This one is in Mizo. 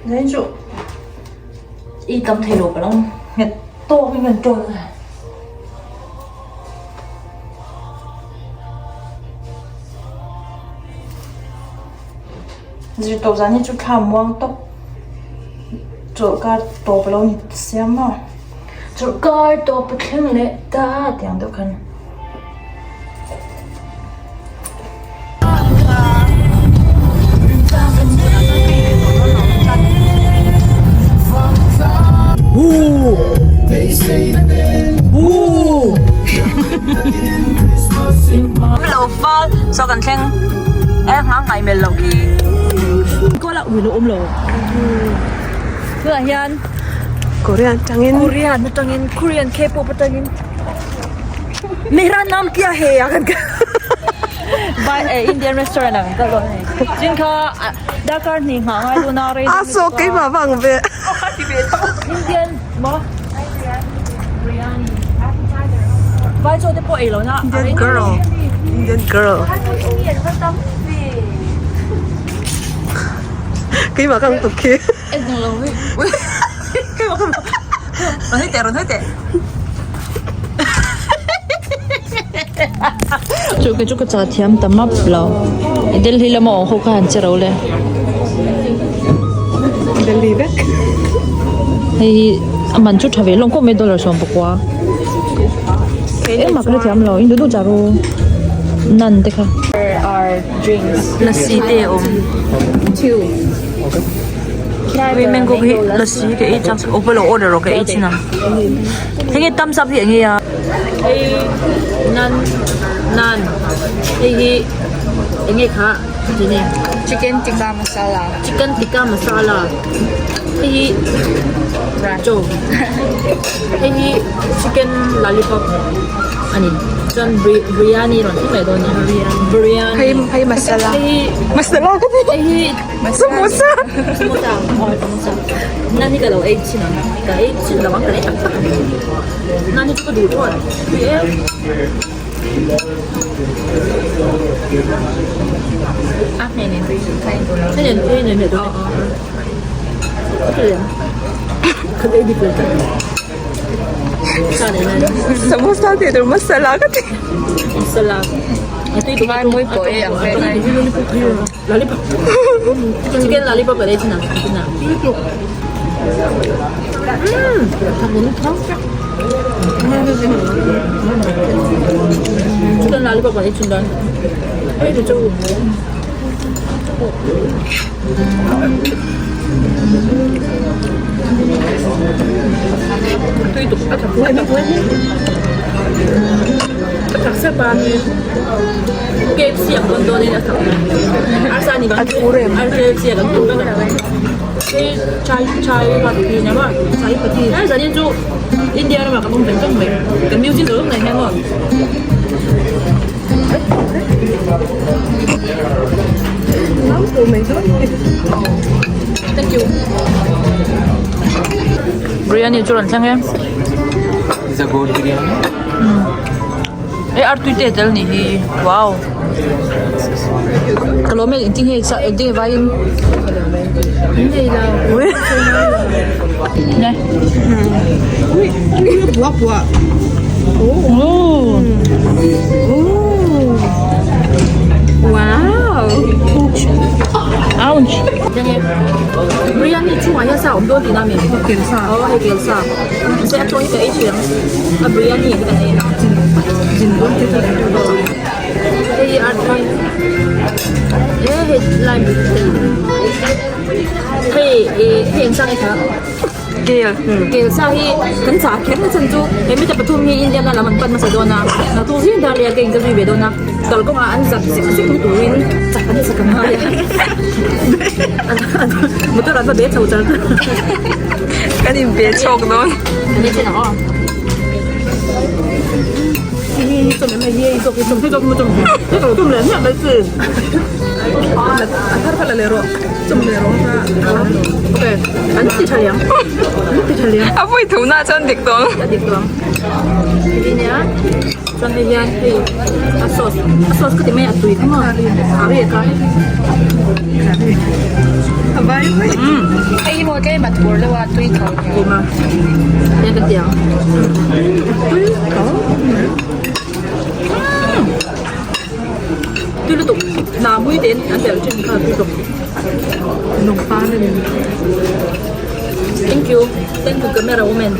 Zain chu i tam thei lo ka lo nghet tawk in kan tawn a. Zirtawp zan hi chu thla muang tawp chawlhkar tawp a lo ni siam a chawlhkar tawp a thleng leh ta tih ang deuh khan. Lo fal saw kan thleng e nghang ngai mel lo khi kawla ui lo awm lo tunah hian Korean atangin Korean atangin Korean K-pop atangin Mera naam kya hai a kan By eh Indian restaurant ang ka lo hei chin kha darkar hnih nghah ngai dun a rei A saw keimah vang ve Indian maw Biryani Vai chaw te pawh ei lo na Indian girl Indian girl Keimah kang tuk khi Eng lo hi Keimah kang Rawn hawi teh rawn hawi teh Chu ke chu ka cha thiam ta map lo Delhi lama awm ho kha han che ro le Delhi vek Hei hi a man chu tha ve hlawm khawp mai dollar 19 Engmah ka la thiam lo in duh duh char u nan te kha Lassi te a awm Ui mango hi lassi ka ei chak aw pawh lo order rawh ka ei chin ang heng hi thumbs up hi eng nge a hei nan nan hei hi eng nge kha ti nge Chicken tikka masala chicken tikka masala hei hi chaw hei hi chicken lollipop a ni chuan biryani rawn thleng leh dawn a ni biryani Hei hei masala hei hi masala ka ti hei hi Samosa samosa aw samosa nan hi ka lo ei chin ang ka ei chin lo ang ka ei tak tak nan hi chu ka duh tawh tui em a hmeh nen hei nen hei nen hmeh dawn a tui em ka ei dik lo tlat sa nen Samosa tih tur masala ka ti masala a tui Vai mui pawh ei ang ve Lollipop chicken lollipop ở đây chứ nào chứ nào chicken lollipop ở đây chứ đâu đây thì cho tui tuk a thak sep a KFC ang dawn dawn in a thak arsa ni kan ar KFC a kan tur vek a hei chai chai patti nia maw chai patti he zanin chu India ramah kan awm veng veng mai kan music zawng zawng nen hian maw. Thank you. Biryani chu rawn thleng e. Is a goat biryani. E artui te tel ni hi. Wow. Ka lawm e engtin nge sa engtin nge vaiin. Nei lo. Ne. Ui ui bua bua. Oh. Wow. Ouch. Biryani chungah hian sa a awm dawn tihna mi? Kel sa. Aw hei kel sa. Mahse a tawng hi ka ei thin ang. A biryani hi kan ei ang. Hei artui. E hei lime hei e hei eng sa nge kha? Kel kel sa hi kan chah kher na chhan chu he mite pathum hi India lam an pan hmasa dawn a naktuk zing dar leh a ke in ka zui ve dawn a kalkawngah an zak sek sek tu turin chak an chak a ngai a motor an va be chho char Kan in be chhawk dawn. Kan ei chen ang aw. A vawi tho na chuan dik tawng. A vai mai. tlem a thur deuh a tui tho Keima eng ka ti ang tui tho tui lutuk hna mui te an telh thin kha tui lutuk Nung pa na ni. Thank you thank you camera woman.